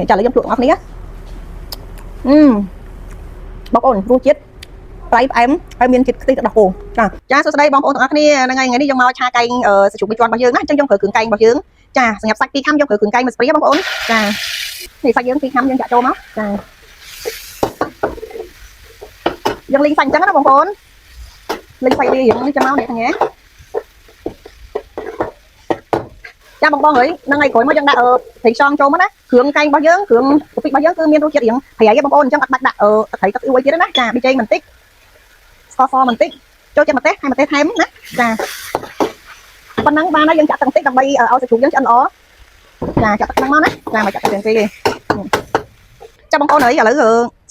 ចាឥឡូវយើងភ្លក់ទាំងអស់គ្នាអឺបងប្អូនរសជាតិប្រៃផ្អែមហើយមានជាតិខ្ទិះទឹកដោះគោចាចាសួស្តីបងប្អូនទាំងអស់គ្នាហ្នឹងហើយថ្ងៃនេះយើងមកឆាកែងសាច់ជ្រូកបីជាន់របស់យើងណាអញ្ចឹងយើងប្រើគ្រឿងកែងរបស់យើងចាសម្រាប់សាច់ពីរខាំយើងប្រើគ្រឿងកែងមួយស្ព្រាបងប្អូនចានេះសាច់យើងពីរខាំយើងចាក់ចូលមកចាយើងលីងសាច់អញ្ចឹងណាបងប្អូនលីងសាច់វារៀងនេះចាំមកនេះឃើញទេចាបងបងអើយហ្នឹងហើយក្រោយមកយើងដាក់ត្រីខ្យងចូលមកណាគ្រឿងកែងរបស់យើងគ្រឿងកាពិរបស់យើងគឺមានរសជាតិរៀងប្រៃបងប្អូនអញ្ចឹងអត់បាច់ដាក់ទឹកត្រីទឹកអ៊ូអីទៀតទេណាចាប៊ីចេងបន្តិចស្ករសបន្តិចចូលចិត្តម្ទេសហើយម្ទេសថែមណាចាប៉ុណ្ណឹងបានហើយយើងចាក់ទឹកបន្តិចដើម្បីឲ្យសាច់ជ្រូកយើងឆ្អិនល្អចាចាក់ទឹកហ្នឹងមកណាចាមកចាក់ទឹកទាំងទេចាបងប្អូនអើយឥឡូវ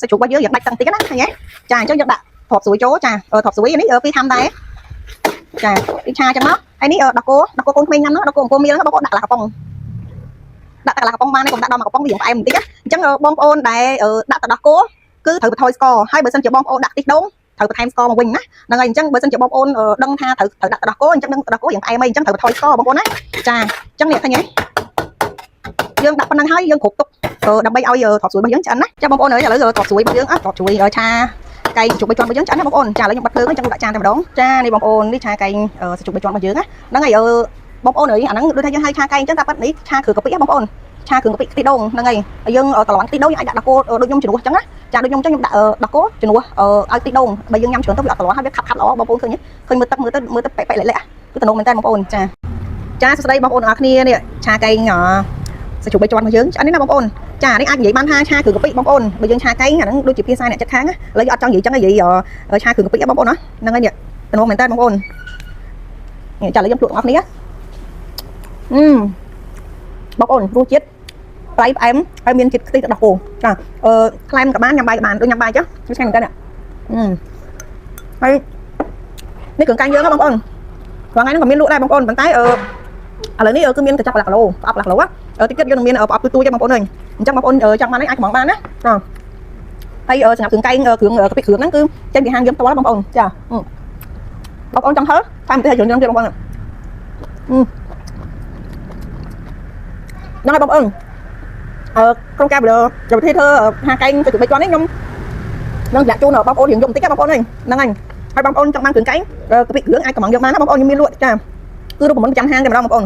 សាច់ជ្រូករបស់យើងយើងដាច់ទឹកបន្តិចណាឃើញទេចាអញ្ចឹងយើងដាក់ទ្រាប់ស្រួយចូលចាទ្រាប់ស្រួយនេះពីរខាំដែរចាពីឆាចឹងមកហើយនេះដោះគោដោះគោកូនក្មេងញ៉ាំហ្នឹងដោះគោអង្គមៀលហ្នឹងបងប្អូនដាក់កន្លះកំប៉ុងដាក់តែកន្លះកំប៉ុងបានទេកុំដាក់ដល់មួយកំប៉ុងវាផ្អែមបន្តិចណាអញ្ចឹងបងប្អូនដែលដាក់ទៅដោះគោគឺត្រូវបន្ថយស្ករហើយបើសិនជាបងប្អូនដាក់ខ្ទិះដូងត្រូវបន្ថែមស្ករមកវិញណាហ្នឹងហើយអញ្ចឹងបើសិនជាបងប្អូនដឹងថាត្រូវត្រូវដាក់ទៅដោះគោអញ្ចឹងដឹងទៅដោះគោយ៉ាងផ្អែមអីអញ្ចឹងត្រូវបន្ថយស្ករបងប្អូនណាចាអញ្ចឹងនេះឃើញទេយើងដាក់ប៉ុណ្ណឹងហើយយើងគ្រប់ទុកដើម្បីឲ្យទ្រាប់ស្រួយរបស់យើងឆ្អិនណាចាបងប្អូនអើយឥឡូវទ្រាប់ស្រួយរបស់យើងទ្រាប់ស្រួយឆាកែងជុកបីជាន់របស់យើងឆ្អិនណាបងប្អូនចាឥឡូវខ្ញុំបិទភ្លើងអញ្ចឹងដាក់ចានតែម្ដងចានេះបងប្អូននេះឆាកែងសាច់ជ្រូកបីជាន់របស់យើងណាហ្នឹងហើយបងប្អូនអើយអាហ្នឹងដូចថាយើងហៅឆាកែងអញ្ចឹងតែប៉ិតនេះឆាគ្រឿងកាពិបងប្អូនឆាគ្រឿងកាពិខ្ទិះដូងហ្នឹងហើយយើងត្រឡប់ខ្ទិះដូងយើងអាចដាក់ដោះគោដូចខ្ញុំជំនួសអញ្ចឹងណាចាដូចខ្ញុំអញ្ចឹងខ្ញុំដាក់ដោះគោជំនួសឲ្យខ្ទិះដូងបើយើងញ៉ាំច្រើនទៅវាអត់ត្រឡប់ហើយវាខាប់ខាប់ល្អបងប្អូនឃើញឃើញមើលទឹកមើលទៅមើលទៅប៉ែកប៉ែកលាក់គឺតំណងមែនតើបងប្អូនចាចាសួស្តីបងប្អូនទាំងអស់គ្នានេះឆាកែងសាច់ជ្រូកបីជាន់របស់យើងឆ្អិននេះណាបងប្អូនចានេះអាចនិយាយបានថាឆាគ្រឿងកាពិបងប្អូនបើយើងឆាកែងអាហ្នឹងដូចជាភាសាអ្នកចិត្តខាងណាឥឡូវយើងអត់ចង់និយាយចឹងនិយាយឆាគ្រឿងកាពិបងប្អូនណាហ្នឹងហើយនេះតំណងមែនតើបងប្អូននេះចាឥឡូវយើងភ្លក់ទាំងអស់គ្នាអឺបងប្អូនរសជាតិប្រៃផ្អែមហើយមានជាតិខ្ទិះទឹកដោះគោចាក្លែមក៏បានញ៉ាំបាយក៏បានដូចញ៉ាំបាយចឹងឆ្ងាញ់មែនតើអឺហើយនេះគ្រឿងកែងយើងណាបងប្អូនថ្ងៃហ្នឹងក៏មានលក់ដែរបងប្អូនប៉ុន្តែឥឡូវនេះគឺមានកញ្ចប់កន្លះគីឡូប្រអប់កន្លះគីឡូតិចទៀតយើងនឹងមានប្រអប់ទូទូចឹងបងប្អូនអើយអញ្ចឹងបងប្អូនចង់បានអាចកំងបានណាចាហើយសម្រាប់គ្រឿងកែងគ្រឿងកាពិគ្រឿងហ្នឹងគឺចេញពីហាងយើងផ្ទាល់បងប្អូនចាបងប្អូនចង់ហឹរតាមប្រទេសយើងទៀតបងប្អូនហ្នឹងហើយបងប្អូនក្នុងការវិធីធ្វើហាកែងទៅជុំបីជាន់នេះខ្ញុំនឹងដាក់ជូនបងប្អូនរៀងយំបន្តិចណាបងប្អូនហ្នឹងហើយហើយបងប្អូនចង់បានគ្រឿងកែងកាពិគ្រឿងអាចកំងយកបានណាបងប្អូនខ្ញុំមានលក់ចាគឺរូបមន្តប្រចាំហាងតែម្ដងបងប្អូន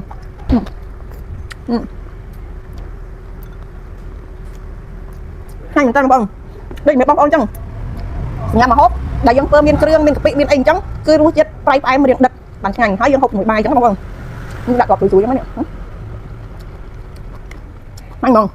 ឆ្ងាញ់មែនតើបងប្អូនដូចមានបងប្អូនចឹងសម្រាប់មកហូបដែលយើងធ្វើមានគ្រឿងមានកាពិមានអីអញ្ចឹងគឺរសជាតិប្រៃផ្អែមរៀងដិតបានឆ្ងាញ់ហើយយើងហូបជាមួយបាយអញ្ចឹងបងប្អូនដាក់កប់ស្រួយៗចឹងនេះហ្នឹងហ្មង